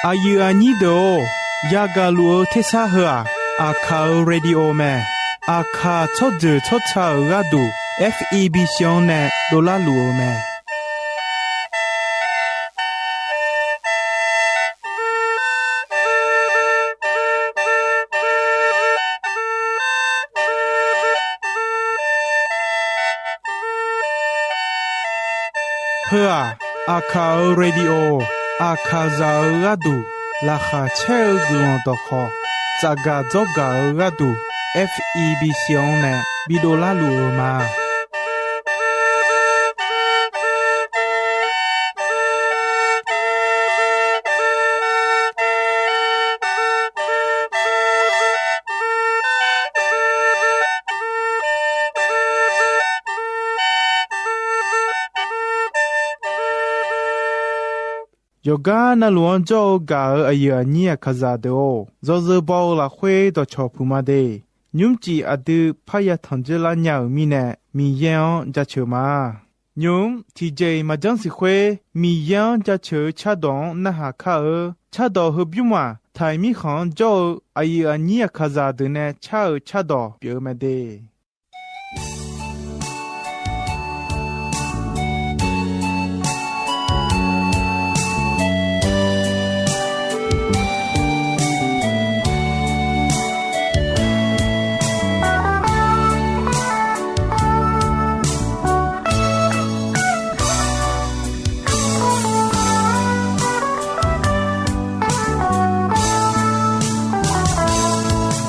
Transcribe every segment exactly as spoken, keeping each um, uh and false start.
Aqyuif aqnyir deuq-or, yagaq luf-eu tersar heu-aq, Aqkaq-euq radio mae. Aqkaq tsawrjeuq tsawrca-euq gharduq, F E B C-anr nae dovlar luf-eu mae. Heu-aq, Aqkaq-euq radio, Aqkaqzaq-euq gharduq laqkhaq caer-eu guiqlanq dawqkhawq, tsafgaq dzawrgaq-eu gharduq, F E B C-anr nae bidovlar luf-eu ma. Yawqgar navluf-anr jawr-eu gaq-euq aqyuif aqnyir Aqkaqzaq deuq-or, yawzeu baw-eu lafkhoer dawqcawq puq ma de. Nymrcif aqdui parya tanq dzeur lar nya-euq mirnae, Miqyaer-anr jaceuq ma. Nymq-mr tiqjeq-iq maqjanr siq khoer, Miqyaer-anr jaceuq-eu cardawq-anr narhaq kar-eu. Cardawq heubymr-aq, Taiq mirkhanq-anr jawr-eu aqyuif aqnyir Aqkaqzaq deuq nae car-euq cardawq pyeuf-eu mae de.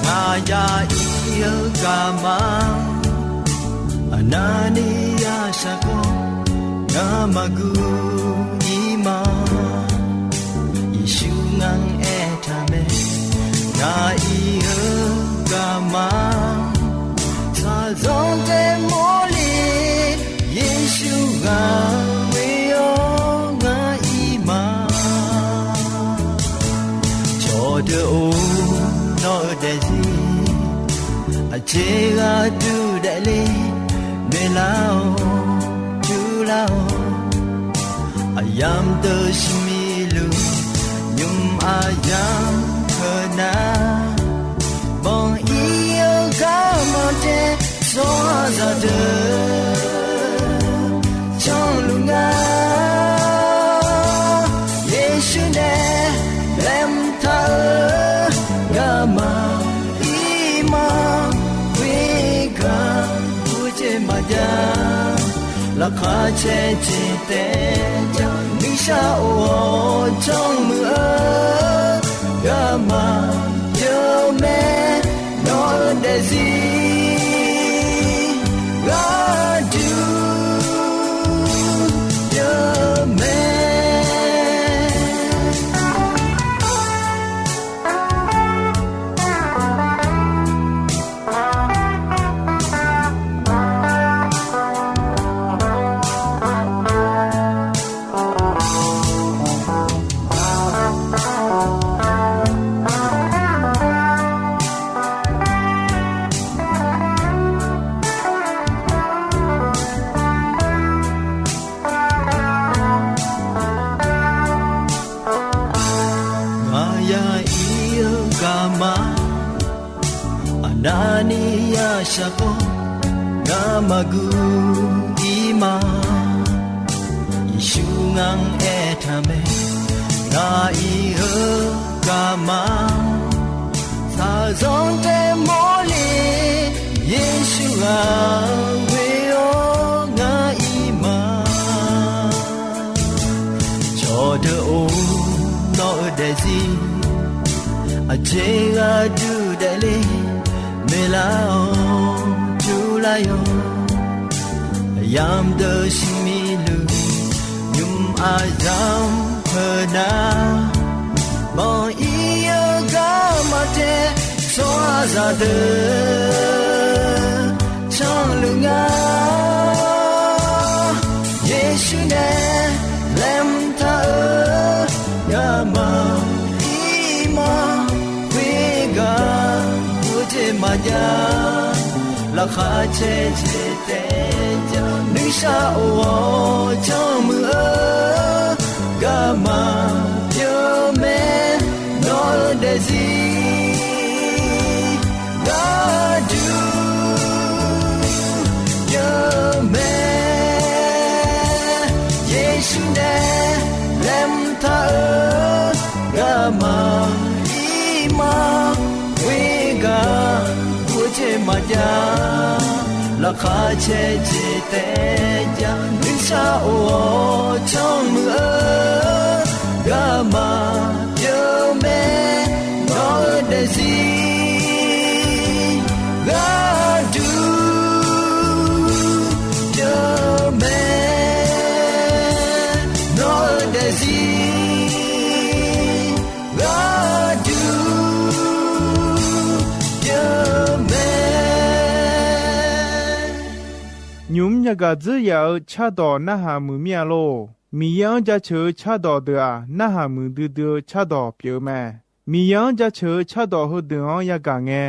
Ngaq ya ir-eu garma, aqnavni ya shaqgawr, ngamaf guv ir ma. Yeqsur ngar-anr aertaq mae, ngaq ir-eu garma, shaqzanq tae mawrle, Yeqsur ghaq ghoe-awr ngar ir ma. Cawqdeuq-or, nawr-eu daefzir aqjeq gharduq daefle, noeqlar-awr jurlar-awr, aqyamq deuq shiqmiq luf, nymq aqyamq heunar, banq ir-eu garma tae, tsawrhaqzaq deuq canluf nga. Yeqsur nae laeqhmq taq-eu garma ir ma, khoergar gurjeq maqjav. Laqkhaq caer jeq taef jar, nuishar of-awr janrmuiq-eu garma pyeuf mae. Nawr-eu daefzir gharduq pyeuf mae. Ngaq ya ir-eu garma, aqnavni ya shaqgawr, ngamaf guv ir ma. Yeqsur ngar-anr aertaq mae, ngaq ir-eu garma, shaqzanq tae mawrle, Yeqsur ghaq ghoe-awr ngar ir ma. Cawqdeuq-or, nawr-eu daefzir aqjeq gharduq daefle, noeqlar-awr jurlar-awr, aqyamq deuq shiqmiq luf, nymq aqyamq heunar, banq ir-eu garma tae, tsawrhaqzaq deuq canluf nga. Yeqsur nae laeqhmq taq-eu garma ir ma, khoergar gurjeq maqjav. Laqkhaq caer jeq taef jar, nuishar of-awr janrmuiq-eu garma pyeuf mae. maqjav. Laqkhaq caer jeq taef-aer jar nuisar of-awr canr muiq-eu, garma pyeuf mae, nawq-eu daefzir gharduq pyeuf mae, nawq-eu daefzir gharduq pyeuf mae. Nymq-mr yagaq dzeurya-eu cardawq narhaq muiq mir-a lor. Miqyaer-anr jaceuq-eu cardawq deuq-aq, narhaq muiqdui dui-eu cardawq pyeuf-eu mae. Miqyaer-anr jaceuq-eu cardawq heudeuq-anr yagaq ngae,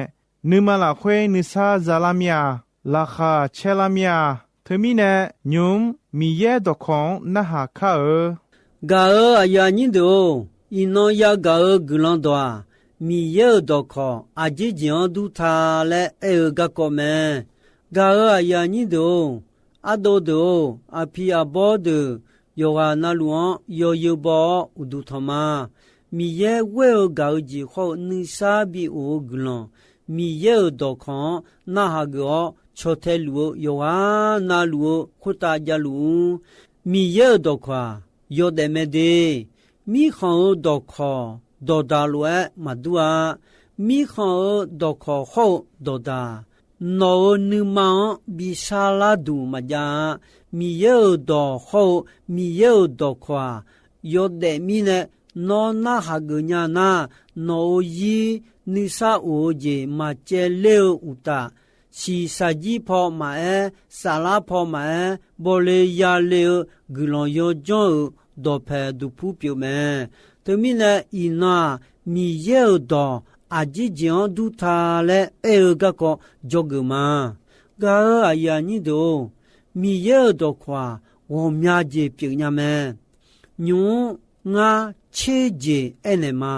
nuima lafkhoer nuisar zalar mir-a, laqkhaq caerlar mir-a. Teumirnae, nymq-mr Miqyaer dawqkawq-anr narhaq kar-eu. Gaq-euq aqyuif aqnyir deuq-or, iqnan yagaq-eu guiqlanq dawq-aq, Miqyaer-euq dawqkawq aqjeq jeq-anr dur ta laer aer-eu garkawv mae. Gaq-euq aqyuif aqnyir deuq-or, ardov deuq-or, aqpiq aqbawr deuq yawqghaq navluf-anr yawzeu baw-awr uqduq tanq ma. Miqyaer ghoer-eu gaq-eu jeq khawr-eu nuisar bi of-eu guiqlanq, Miqyaer-euq dawqkawq-anr narhaq geuf-awr caw tae luf-eu yawqghaq navluf-eu khoertav javluf-ur. Miqyaer-euq dawqkawq-aq, yawdaef mae de. Mirkhanq-euq dawqkawq dawqdaq lof-aer maqdur-a. Mirkhanq-euq dawqkawq hawr-eu dawqdaq, nawq-euq nuima-anr bi sharlar duq maqjav-a. Miqyaer-euq dawq hawr-eu Miqyaer-euq dawqkawq-aq, yawdaef mirnae nawr narhaq geuf nya nar, nawq-euq zir nuisar of-eu jeq maqcaevler-eu uqtaf, shiqshaq jir paw maqaer, saflar paw maqaer, bawle yale-eu guiqlanq yawdzanr-euq dawqpaeq duqpur pyeuf mae. Teumirnae iqnan-aq, Miqyaer-euq dawq aqjeq jeq-anr dur ta laer aer-eu garkawv dzawgeuf ma. Gaq-euq aqyuif aqnyir deuq-or, Miqyaer-euq dawqkawq-aq, ghawqmya jeq pyeufnya mae. Nymq-mr ngar tser jeq aernaeq ma.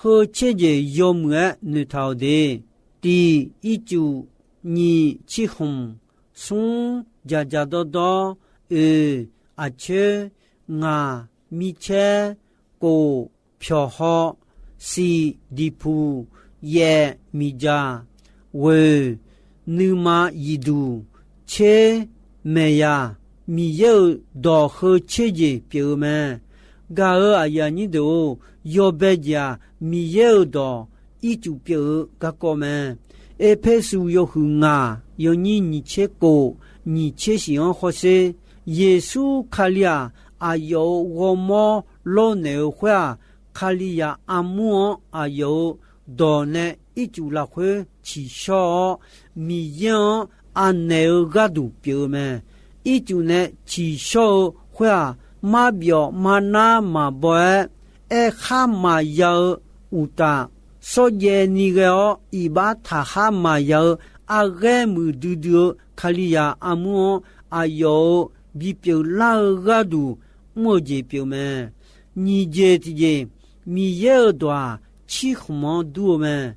Heu tser jeq yawmuiq-aer noeqtaq-awq de. Tiq ircuf, nyiq cirkhmq, smr dzaqdzaq dawrdawr, oeq aqcoer, ngaq micaer, kof pyawqhaw, siq diqpuq, yaef miqdzaq, ghoeq nuima zifduq, tser maeqyaq, Miqyaer-euq dawq heu tser jeq pyeuf-eu mae. Gaq-euq aqyuif aqnyir deuq-or, yawbae jeq-aq, Miqyaer-euq dawq ircuf pyeuf-eu garkawv mae. Erpersu yawhuiq ngaq yawnyir nyiq tser kof, nyiq tser shiq-anr hawsher, Yeqsur Kali-aq, aqyawf-euq ghawrmawr lawrnaeq-eu khoer-aq, Kalizaq armur-anr aqyawf-euq dawq nae ircuf lafkhoer ciqshawr-awr, Miqyaer-anr anaeq-eu gharduq pyeuf-eu mae. Ircuf nae ciqshawr-eu khoer-aq, marbyawf marnar maqbaw-aer, aerkhar maqya-eu uqtaf, shawrjaev ni ghae-awr iqbax taqkhar maqya-eu arghaer muiqdui dui-eu Kalizaq armur-anr aqyawf-euq bipyeuf lar-eu gharduq mr-eu jeq pyeuf mae. Nyiq jeq tiqjeq, Miqyaer-euq dawq-aq, cirkhmq-anr dur-eu mae.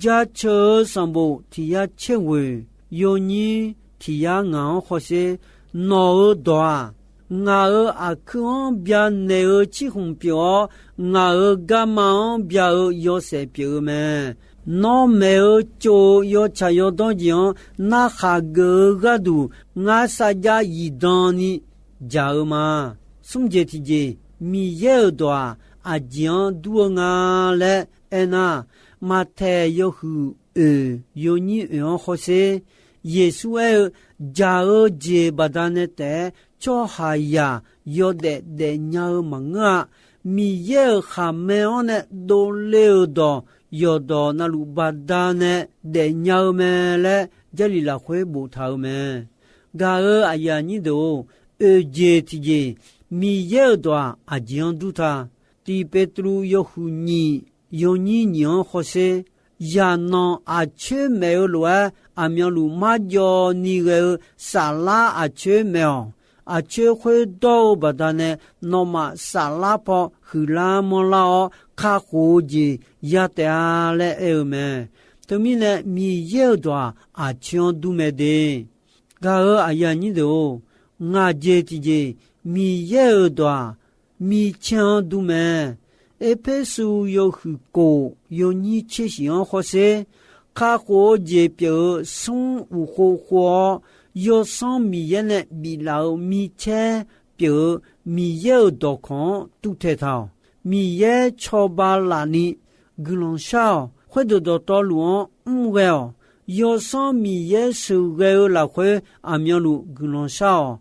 Jaceuq-eu sanqbof tiq yar tser ghoeq yawnyir tiq yar ngaq-anr hawsher, nawq-euq dawq-aq, ngaq-euq aqkuir-anr byanaeq-eu cirkhmq pyeuf-awr, ngaq-euq garma-anr bya-eu yawshaef pyeuf-eu mae. Nawr maeq-eu tsov-eu yawtsaq yawdawr jeq-anr narkhaq geuf-eu gharduq, ngar sarjax zifdan ni dzaq-eu ma. Smr jeq tiqjeq, Miqyaer-euq dawq-aq, aqjeq-anr dur-eu nga laer aernar, Maqtaeq yawhuiq oeq yawnyir oeq-anr hawsher, Yeqsur aer-eu, dzaq-eu jeq baqdanae taef-aer tsawrhaqzaq yawdaef daefnya-eu maqngeur-a. Miqyaer-euq khaqmae-anr nae dovle-euq dawq yawqdawq navluf baqdanae daefnya-eu mae laer Jarlif lafkhoer boftaq-eu mae. Gaq-euq aqyuif aqnyir deuq-or, oeq jeq tiqjeq, Miqyaer-euq dawq-aq, aqjeq-anr dur ta. Tiq Beqtuvluv yawhuiq nyiq yawnyir nyiq-anr hawsher, zaqnanq aqcoer maef-eu lof-aer aqmyanluf marjawv ni ghae-eu saflar aqcoer maef-awq. Aqcoer khoerdawr-eu baqdanae nawmaf saflar paw huiqlar manrlar-awr kakhof-eu jeq ya taef-a laer aer-eu mae. Teumirnae Miqyaer-euq dawq-aq, aqcoer-anr dur mae de. Gaq-euq aqyuif aqnyir deuq-or, ngaq jeq tiqjeq, Miqyaer-euq dawq-aq, micaer-anr dur mae. Erpersu yawhuiq kof yawnyir tser shif-anr hawsher, kakhof-eu jeq pyeuf-eu smr uqkhov khov-awr, Yawsanr Miqyaer nae biflaf-euq micaer pyeuf-eu Miqyaer-euq dawqkawq-anr tuvtaeq taq-awq. Miqyaer cawba laf ni guiqlanq shar-awq. Khoerdeuq dawqtawvluf-anr mr ghae-awq. Yawsanr Miqyaer sheuqghae-eu lafkhoer aqmyanluf guiqlanq shar-awq.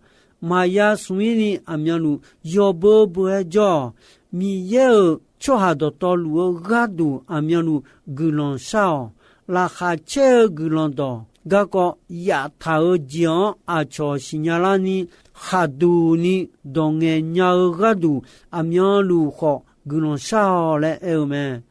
Maqya smq-ir ni aqmyanluf yawbeu beu-aer jawr-awq. Miqyaer-euq tsawrhaq dawqtawvluf-eu gharduq aqmyanluf guiqlanq shar-awq. Laqkhaq caer-eu guiqlanq dawq garkawv yaftaq-eu jeq-anr aqcawq siqnya larni, khaqduq ni dawq ngaeq nya-eu gharduq aqmyanluf khawf guiqlanq shar-awq laer aer-eu mae.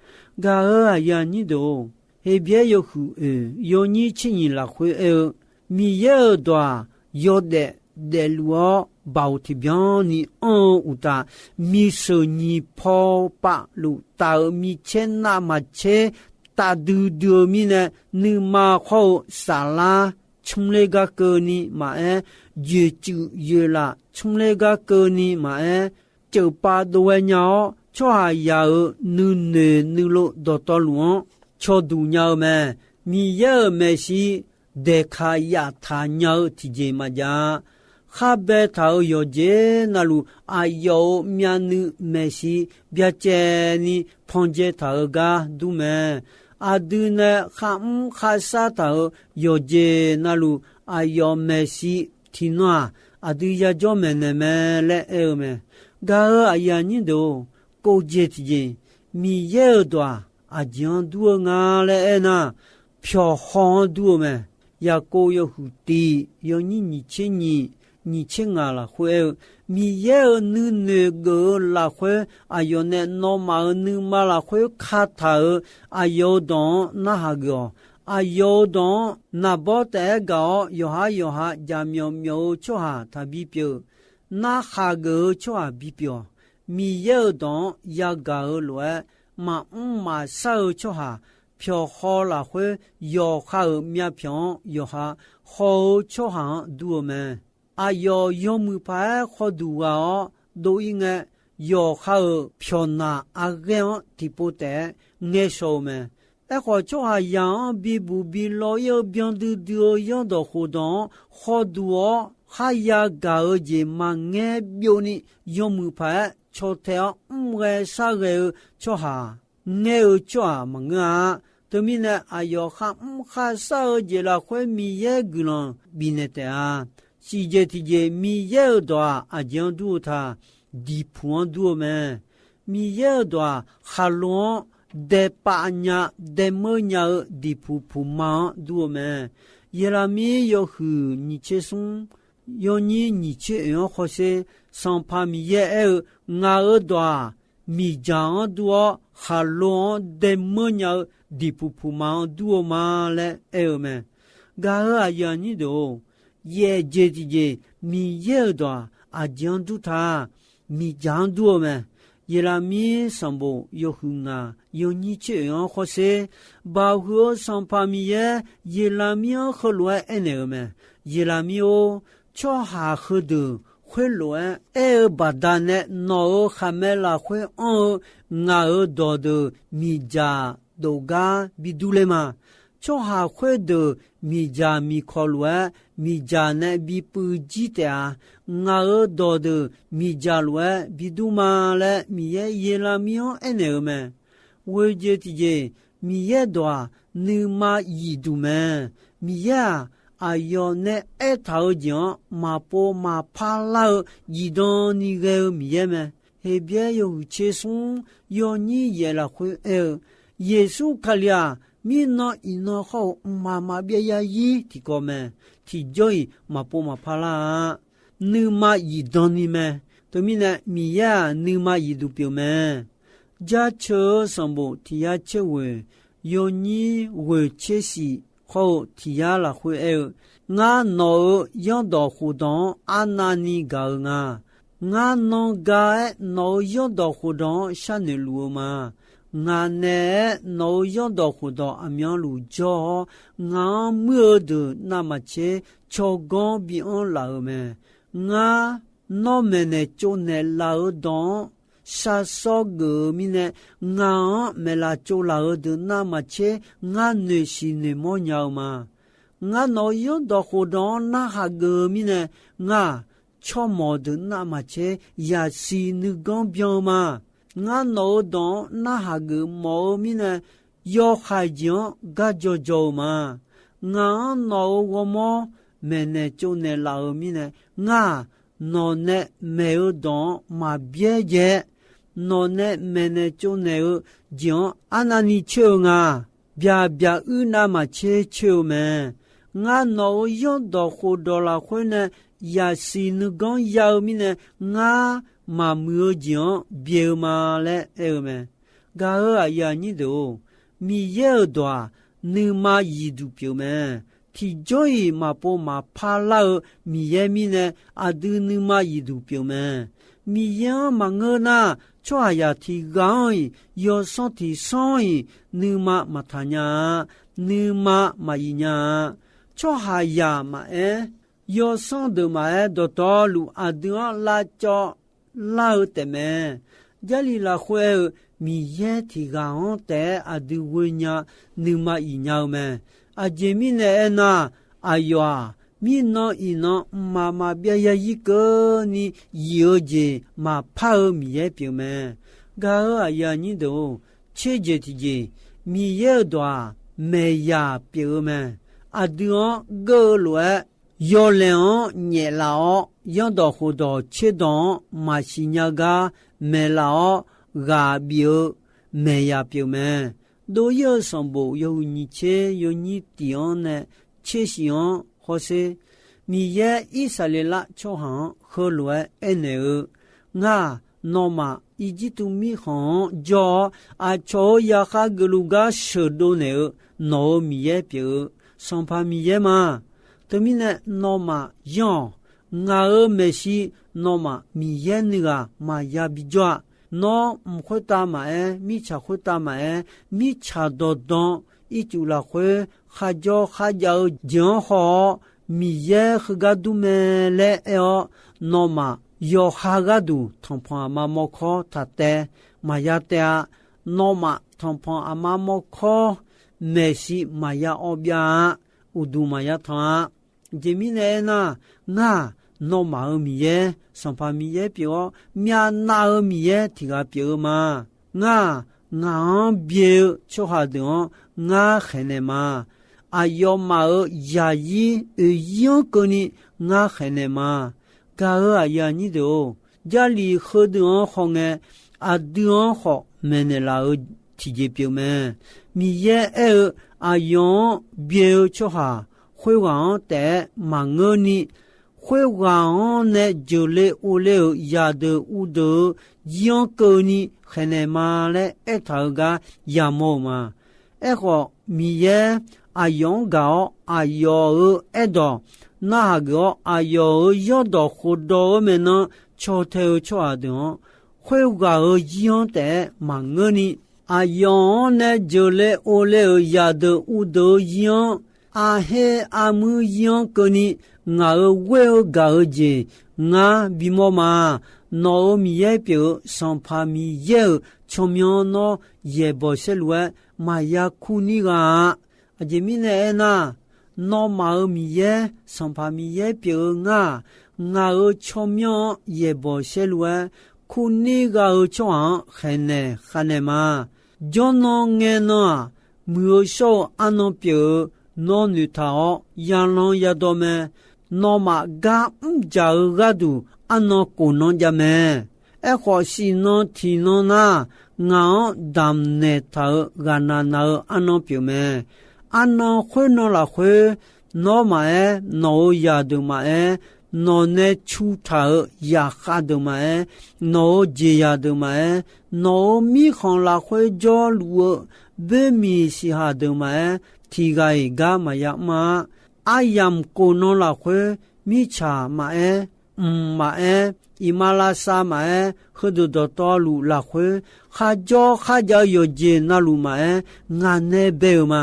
Gaq-euq aqyuif aqnyir deuq-or, Heqbyaer yawhuiq oeq yawnyir tser nyiq lafkhoer aer-eu, Miqyaer-euq dawq-aq, yawdaef daefluf-awr baoq tiqbyan ni anr-eu uqtaf, miqsheuq nyiq paw pav luf taf-euq micaer navmaqtser taf duidui-eu mirnae, nuima khawr-eu saflar cmr ler gar keuvni maqaer, yoeqcuif yoeqlaf cmr ler gar keuvni maqaer, ceufpav dov ghae nya-awr, tsawrhaqzaq-euq nuinoeq nuilov dawqtawvluf-anr cawduq nya-eu mae. Miqyaer-euq maeqshi daeqkaq yaftaq nya-eu tiqjeq maqjav-a. Khar baetaq-euq yawqjeq navluf, aqyawf-euq myavnuiv maeqshi byacaevni panjae taq-eu gar dur mae. Aqdui nae kharmr kharshar taq-euq yawqjeq navluf, aqyawf maeqshi tiqnan-aq, aqdui yajawr maeqnaeq mae laer aer-eu mae. Gaq-euq aqyuif aqnyir deuq-or, kov jeq tiqjeq, Miqyaer-euq dawq-aq, aqjeq-anr dur-eu nga laer aernar, pyawqhaw-anr dur-eu mae. Yaqkov yawhuiq tiq yawnyir nyiq tser nyiq, nyiq tser ngaq lafkhoer aer-eu, Miqyaer-euq nuinoeq geuf-eu lafkhoer, aqyawf nae nawmaf-euq nuima lafkhoer kataq-euq aqyawf-euq dawq-anr narhaq geuf-awq. Aqyawf-euq dawq-anr naqbawr taef-aer gaq-awr, yawqhar yawqha jaqmyawf myawf-eu tsawrhaq taqbi pyeuf. Narhaq geuf-eu tsawrhaq bipyeuf-awq. Miqyaer-euq dawq-anr yagaq-euq lof-aer, maqmr maqshar-eu tsawrhaq pyawqhaw lafkhoer, yawqha-euq myavpyawq-anr yawqha haw-eu tsawrhaq-anr dur-eu mae. Aqyawf yawmuiq paq-aer khawduq ghaq-awr dov-ir ngae, yawqha-euq pyawqnaq arghaer-anr tiqpov taef-aer ngaershaw-eu mae. Aerkhawf, tsawrhaqzaq-anr bibuq bi law-ir-eu byan duidui-eu zanrdawq khofdawq-anr khawduq-awr kharya gaq-eu jeq maqngaer byovni, yawmuiq paq-aer caw tae-awr mr ghae shar ghae-eu tsawrhaq, ngaer-eu tsawrhaq maqngeur-a. Teumirnae, aqyawf kharmr kharshar-eu jeq lafkhoer Miqyaer guiqlanq bifnaeq taef-a. Shifjeq tiqjeq, Miqyaer-euq dawq-aq, aqjeq-anr dur-eu ta, diqpuq-anr dur-eu mae. Miqyaer-euq dawq-aq, khaqlo-anr daepav nya, daemeur nya-eu diqpuq puqma-anr dur-eu mae. Yeqlaqmir yawhuiq nyiq tser smr, yawnyir nyiq tser oeq-anr hawsher, Sanqpaq Miqyaer aer-eu, Ngaq-euq dawq-aq, miqdzaq-anr dur-awr, khaqlo-anr daemeur nya-eu diqpuq puqma-anr dur-eu ma laer aer-eu mae. Gaq-euq aqyuif aqnyir deuq-or, yaef jeq tiqjeq, Miqyaer-euq dawq-aq, aqjeq-anr dur ta, miqdzaq-anr dur-eu mae. Yeqlaqmir sanqbof yawhuiq ngaq yawnyir tser oeq-anr hawsher, Baoq huiq-eu Sanqpaq Miqyaer Yeqlaqmir-anr heulof-aer aernaeq-euq mae. Yeqlaqmir-or, tsawrhaq heudeuq khoerlof-aer aer-eu baqdanae, nawq-euq khaqmae lafkhoer anr-eu ngaq-euq dawqdeuq miqdzaq dofgar bi durler ma. Tsawrhaq khoerdeuq miqdzaq miqkawq lof-aer, miqdzaq nae bi puiv jir taef-a. Ngaq-euq dawqdeuq miqdzaq lof-aer bi dur ma laer, Miqyaer Yeqlaqmir-anr aernaeq-eu mae. Ghoe jeq tiqjeq, Miqyaer dawq-aq, nuima zifduq mae. Miqyaer-aq, aqyawf nae aertaq-eu jeq-anr maqpov maqpar lar-eu zifdan ni ghae-eu Miqyaer mae. Heqbyaer yawhuiq tser smr, yawnyir yaef lafkhoer aer-eu, Yeqsur Kali-aq, mirnan iqnan khawr-eu mqmaq maqbyav zarzir tiqkawv mae. Tiqjawr-iq maqpov maqpar lar-a. Nuima zifdan ni mae. Teumirnae, Miqyaer-aq, nuima zifduq pyeuf mae. Jaceuq-eu sanqbof tiq yar tser ghoeq, yawnyir ghoeq tser shif khawr-eu tiq yar lafkhoer aer-eu, Ngar nawq-euq zanrdawq khofdawq-anr arnavni gaq-eu nga. Ngar nan ga-aer nawq-euq zanrdawq khofdawq-anr sharnoeq luf-eu ma. Ngaq naeq-aer nawq-euq zanrdawq khofdawq aqmyanluf jawr-awr, ngaq-anr muir-eu deuq navmaqtser tsawrganr bianr laf-euq mae. Ngar nawr maeqnaeq tsovnaeq laf-eu dawq-anr sharsawr geuf-eu mirnae, ngaq-anr maeqlaf tsovlaf-eu deuq navmaqtser ngar noeqshiq noeqmawr nya-eu ma. Ngar nawq-euq zanrdawq khofdawq-anr narhaq geuf-eu mirnae, ngar-aq, tsawrmawq deuq navmaqtser yaqsiq nuiganr byan-eu ma. Ngar nawq-euq dawq-anr narhaq geuf mawf-eu mirnae, yawhaiq jeq-anr gar dzaw dzaw-eu ma. Ngaq-anr nawq-euq ghawrmawr maeqnaeq tsovnaeq laf-euq mirnae, ngar-aq, nawq nae maeq-eu dawq-anr maqbyaer jae-aer, nawq nae maeqnaeq tsovnaeq-eu jeq-anr arnavni coer-eu nga. Byaq byaq uir navmaqtser coer-eu mae. Ngar nawq-euq zanrdawq khofdawq lafkhoer nae yaqsiq nuiganr ya-eu mirnae, ngar maqmuiq-eu jeq-anr byaeq-eu ma laer aer-eu mae. Gaq-euq aqyuif aqnyir deuq-or, Miqyaer-euq dawq-aq, nuima zifduq pyeuf mae. Tiqjawr-iq maqpov maqpar lar-eu Miqyaer mirnae, aqdui nuima zifduq pyeuf mae. Miqyaer-anr maqngeur nar, tsawrhaqzaq tiq ghaq-anr-iq, yawsanr tiq sanr-iq, nuima maqtaq nya-a, nuima maqzif nya-a. Tsawrhaqzaq maqaer, yawsanr deuq maqaer, dawqtawvluf aqdui-anr lavcawv lar-eu taefmae. Jarlif lafkhoer aer-eu, Miqyaer tiq ghaq-anr taef-aer aqdui ghoenya nuima zif nya-eu mae. Aqjeq mirnae aernar, aqyawf-aq, mirnan iqnan mqmaq maqbyav zarzir keuvni zif-eu jeq maqpar-eu Miqyaer pyeuf mae. Gaq-euq aqyuif aqnyir deuq-or, tserjeq tiqjeq, Miqyaer-euq dawq-aq, maeqyaq pyeuf-eu mae. Aqdui-anr geur-eu lof-aer, yawlaeq-anr nyaeflaf-awr, zanrdawq khofdawq tserdawq-anr maqsiq nya gar maeqlaf-awr ghaq bif-eu maeqyaq pyeuf mae. Dov-ir-eu sanqbof yawhuiq nyiq tser yawnyir tiq-anr nae tsershif-anr hawsher. Miqyaer Irsaqleqlav tsawrhaq-anr heulof-aer aernaeq-eu, Ngar-aq, nawmaf Irjirtuv mirkhanq-anr jawr-awr, aqcawq-euq zaqkhav geufluf gar sheuqdov naeq-eu nawq-euq Miqyaer pyeuf-eu, Sanqpaq Miqyaer ma. Teumirnae nawmaf yanr-awq. Ngaq-euq maeqshi nawmaf Miqyaer nuighaq maqya bijawr-a. Nawr mq khoertav maqaer, mirtsaq khoertav maqaer, mirtsaq dawqdan ircuf lafkhoer kharjawr kharjav-eu jeq-anr haw-awr, Miqyaer heugar dur mae laer aer-awr, nawmaf yawqha gharduq tanqpanq aqma mawrkawr taq taev, maqya taev-a. Nawmaf tanqpanq aqma mawrkawr maeqshi maqya awv byav-a. Uqduq maqya tanq-a. Aqjeq mirnae aernar, ngar-aq, nawmaf-euq Miqyaer, Sanqpaq Miqyaer pyeuf-awr, myavnav-eu Miqyaer tiq ghaq pyeuf-eu ma. Ngar-aq, ngaq-anr byae-eu tsawrhaq deuq-anr ngar khaeqnaeq ma. Aqyawfmaf-euq zaqzir oeqzir-anr keuvni ngar khaeqnaeq ma. Gaq-euq aqyuif aqnyir deuq-or, Jarlif heudeuq-anr hawngae, aqdui-anr khawf maeqnaeq laf-euq tiqjeq pyeuf mae. Miqyaer aer-eu, aqyawf-anr byae-eu tsawrhaq khoerghaq-anr taef-aer maqngeurni, khoerghaq-anr nae jeuqle ovle-euq zaqdeuq uvdeuq-eu zir-anr keuvni khaeqnaeq ma laer aertaq-euq gar yamawr-euq ma. Aerkhawf, Miqyaer aqyawf-anr gaq-awr, aqyawf-euq aerdawq narhaq geuf-awr, aqyawf-euq zanrdawq khofdawq-eu maeqnan caw tae-eu tsawrhaq deuq-anr, khoerghaq-euq zir-anr taef-aer maqngeurni, aqyawf-anr nae jeuqle ovle-euq zaqdeuq uvdeuq-eu zir-anr, arher armuir zir-anr keuvni, ngaq-euq ghoer-eu gaq-eu jeq ngar bimawr ma. Nawq-euq Miqyaer pyeuf-eu Sanqpaq Miqyaer-euq tsawrmyanr nawr yaeqbawq saerlu-aer maqya kurnir gha-a. Aqjeq mirnae aernar, nawmaf-euq Miqyaer, Sanqpaq Miqyaer pyeuf-eu ngar-aq, ngaq-euq tsawrmyanr-anr yaeqbawq saerlu-aer, kurnir gha-eu tsawrhaq-anr khaeqnaeq khavnaeq ma. Jawrnan ngaenan-aq, muiq-eu shawr-eu arnan pyeuf-eu nawr noeqtaq-awr yalan yadawv mae. Nawmaf gar mrjaq-eu gharduq arnan khofnan jav mae. Aerkhawf, siqnan tiqnan nar, ngaq-anr damqnaeq taq-euq ghaqnaq naq-eu arnan pyeuf mae. Arnan khoernan lafkhoer, nawr maqaer, nawq-euq zaqdeuq maqaer, nawq nae cu taq-euq zaqkhav deuq maqaer, nawq-euq jeqzaq deuq maqaer, nawq-euq mirkhanq lafkhoer jawrluf-eu boermiq siqhaq deuq maqaer, tiq ghaq-iq gar maqya mr-a. Aryamq khofnan lafkhoer, mirtsaq maqaer, mq maqaer, iqmalavshav maqaer, heudeuq dawqtawvluf lafkhoer, kharjawr kharjav-eu yawqjeq navluf maqaer, ngaq nae bae-euq ma.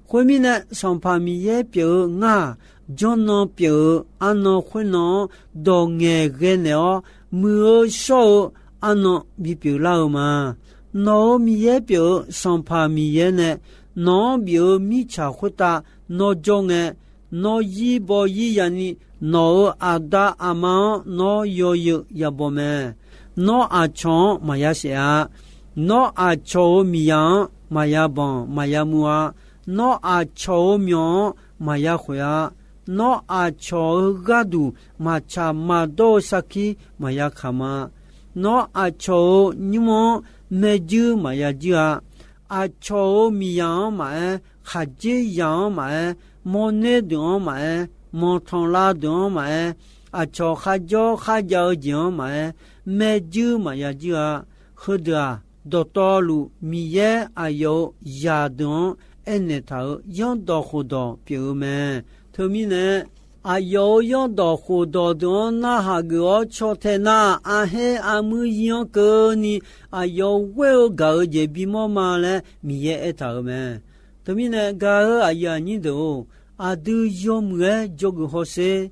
Khoermirnae, Sanqpaq Miqyaer pyeuf-eu ngar-aq, jawrnan pyeuf-eu arnan khoernan-anr dawq ngaeqghae naeq-awr, muiq-eu shawr-eu arnan bipyeuf lar-eu ma. Nawq-euq Miqyaer pyeuf-eu Sanqpaq Miqyaer nae nawq-anr bif-eu mirtsaq khoertav nawr jawr ngae, nawr zir baw zir yani, nawq-euq aqda aqma-anr nawr yawzeu yabaw mae. Nawr aqcawq-anr maqya saef-a. Nawr aqcawq-euq miqzaq-anr maqya banq maqya muv-a. Nawr aqcawq-euq myawq-anr maqya khoeq-a. Nawr aqcawq-euq gharduq maqtsaq maqdawr-eu sarkir maqya kamq-a. Nawr aqcawq-euq nymr-anr maerjuir maqya juir-a. Aqcawq-euq miqzaq-anr maqaer, khaqdzerzaq-anr maqaer, mawrner deuq-anr maqaer, manqtanqlav deuq-anr maqaer, aqcawq kharjawr kharjav-eu jeq-anr maqaer, maerjuir maqya juir-a. Heudeuq-aq, dawqtawvluf Miqyaer aqyawf-euq zaqdeuq-anr aernaeq taq-euq zanrdawq khofdawq pyeuf-eu mae. Teumirnae, aqyawf-euq zanrdawq khofdawq deuq-anr narhaq geuf-awr caw tae nar, arher armuir zir-anr keuvni aqyawf ghoer-eu gaq-eu jeq bimawr ma laer Miqyaer aertaq-euq mae. Teumirnae gaq-eu aqyuif aqnyir deuq-or, aqdui yawmuiq-aer dzawgeuf hawsher.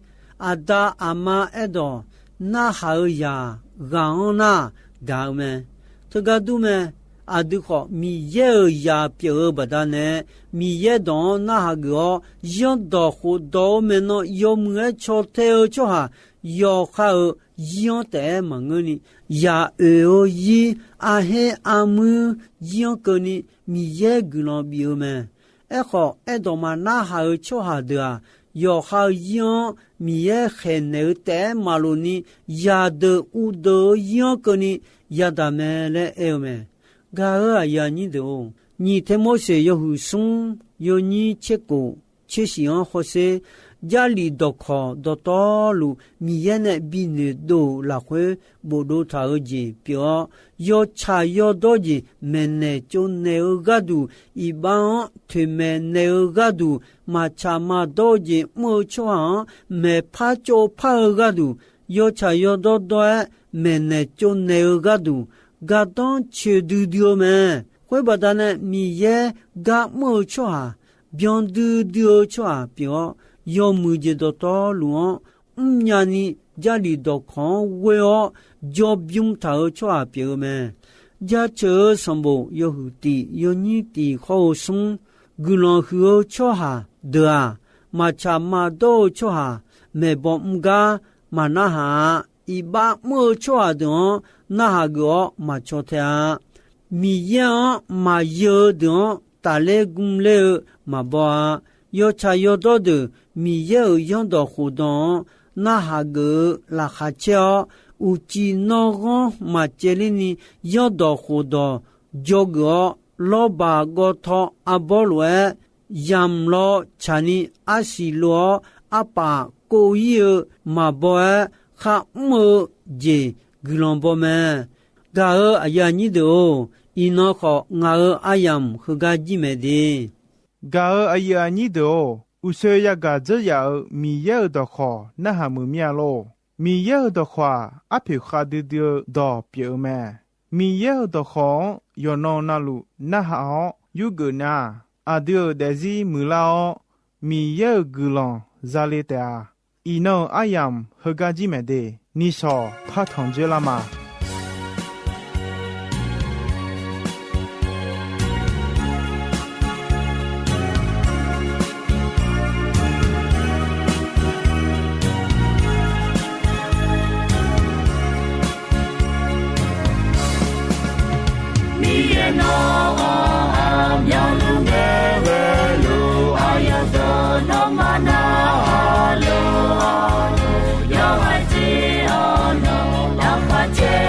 Aqda aqma aerdawq narhaq-eu zaq ghaq-anr nar gaq-eu mae. Teugar dur mae. Aqdui khawf Miqyaer-euq zaq pyeuf-eu baqdanae, Miqyaer dawq-anr narhaq geuf-awr zanrdawq khofdawq-eu maeqnan yawmuiq-aer caw tae-eu tsawrhaq yawkhav-euq zir-anr taef-aer maqngeurni, zaq oeq-eu zir, arher armuir zir-anr keuvni Miqyaer guiqlanq bif-eu mae. Aerkhawf, aerdawq maqnarhaq-eu tsawrhaq deuq-aq, yawqha-eu zir-anr Miqyaer khaeqnaeq-eu taef-aer maqlof ni, zaqdeuq uvdeuq-eu zir-anr keuvni yadaq mae laer aer-eu mae. Gaq-eu aqyuif aqnyir deuq-or, nyiq Termorseq yawhuiq smr yawnyir tserkof tsershif-anr hawsher. Jarlif dawqkawq dawqtawvluf Miqyaer nae binoeq dov-euq lafkhoer bofdov taq-eu jeq pyeuf-awr, yawtsaq yawdawr jeq maeqnaeq tsovnaeq-eu gharduq, iqbax-anr toeqmaeq naeq-eu gharduq, maqtsaq maqdawr-eu jeq mr-eu tsawrhaq-anr maeqpar tsovpar-eu gharduq, yawtsaq yawdawr dawr-aer maeqnaeq tsovnaeq-eu gharduq, gardanr coeqdui dui-eu mae. Khoer baqdanae Miqyaer gar mr-eu tsawrhaq, byandui dui-eu tsawrhaq pyeuf-awr, yawmuiq jeq dawqtawvluf-anr mrnya ni, Jarlif dawqkawq-anr ghoe-awr jawrbymr taq-eu tsawrhaq pyeuf-eu mae. Jaceuq-eu sanqbof yawhuiq tif yawnyir tif khawr-eu smr, guiqlanq huiq-eu tsawrhaq deuq-aq, maqtsaq maqdawr-eu tsawrhaq maeqbawq mr gar maqnarhaq-a. Iqbax mr-eu tsawrhaq deuq-anr narhaq geuf-awr maqcaw tae-a. Miqyaer-anr maqyeu-eu deuq-anr tafler gmler-eu maqbaw-a. Yawtsaq yawdawr deuq Miqyaer-euq zanrdawq khofdawq-anr narhaq geuf-eu laqkhaq caer-awr, uqcif nanrghanr maqcaevler ni zanrdawq khofdawq dzawgeuf-awr, lawrbaq gawvtaw arbawr lof-aer yamq law tsaqni arsiq lof-awr, arpaf kov-ir-eu maqbaw-aer kharmr-eu jeq guiqlanq baw mae. Gaq-eu aqyuif aqnyir deuq-or, iqnan khawf ngaq-euq aryamq heugar jir mae de. Gaq-eu aqyuif aqnyir deuq-or, uqshoe yagaq dzeur yaf-euq Miqyaer-euq dawqkhawq narhaq muiq mir-a lor. Miqyaer-euq dawqkhawq-aq, arpoeq khavdui dui-eu dawq pyeuf-eu mae. Miqyaer-euq dawqkhawq-anr yawqnan navluf narhaq-awr yurgeuf nar, aqdui-euq daefzir muiqlar-awr, Miqyaer-euq guiqlanq zale taef-a. Iqnan-euq aryamq heugar jir mae de. Nishawq par tanq dzoerlar ma. Miqyaer nawr-anr aqmyanluf ngae ghaeluf, aqyawf deuq nawmaf narhaq luf-awr, yawhaiq jir-awr nawq lafkhoer caer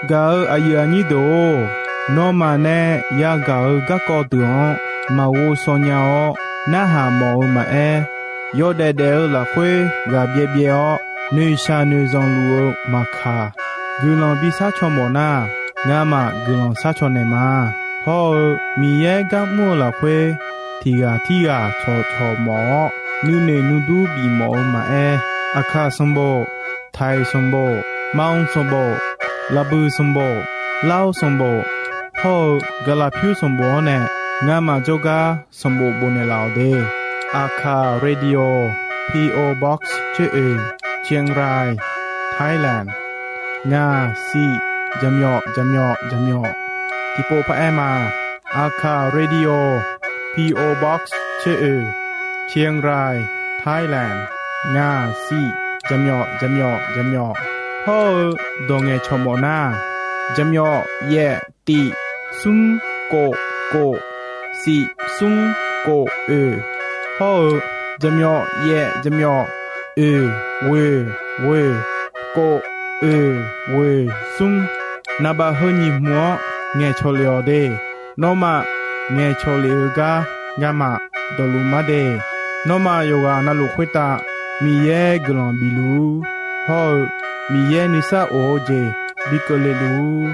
Gaq-eu aqyuif aqnyir deuq-or, nawmaf nae yagaq-eu garkawv deuq-anr maqghov shaw nya-awr narhaq mawf-eu maqaer, yawdaef daef-eu lafkhoer ghaq byaev byaev-awr noeqshaq noeqzanq luf-eu maqkaq, guiqlanq bi sharcaw mawf nar, ngamaf guiqlanq sharcaw naeq ma. Hawr-eu Miqyaer gar mr-eu lafkhoer tiq ghaq tirghaq cawqcawq mawf-awr nuinoeq nuidur bif mawf-eu maqaer, Aqkaq sanqbof, Taiq sanqbof, Manq sanqbof, Laqbuiq sanqbof, Lar sanqbof, hawr-eu Gaqlaqpyur sanqbof-anr nae ngamaf jawrgar sanqbof bofnaeq laf-awq de. Aqkaq Radio, P O Box tser oeq, Chiang Rai, Thailand. Ngaq siq jaqmyawf jaqmyawf jaqmyawf. Tiqpov paraer ma. Aqkaq Radio, P O Box tser oeq, Chiang Rai, Thailand. Ngaq siq jaqmyawf jaqmyawf jaqmyawf. Hawr-eu dawq ngaeqcawq mawf nar, jaqmyawf yaef tiq smr kof kof siq smr kof oeq. Hawr-eu jaqmyawf yaef jaqmyawf oeq ghoeq ghoeq kof oeq ghoeq smr. Naqbaf heu nyiq hmq-anr ngaeqcawq lef-awq de. Nawmaf ngaeqcawq lef-eu gar ngamaf dawqluf mar de. Nawmaf yawqghaq navluf khoertav Miqyaer guiqlanq bif luf-ur. Hawr-eu Miqyaer nuisar of-eu jeq bi keuvle luf-ur.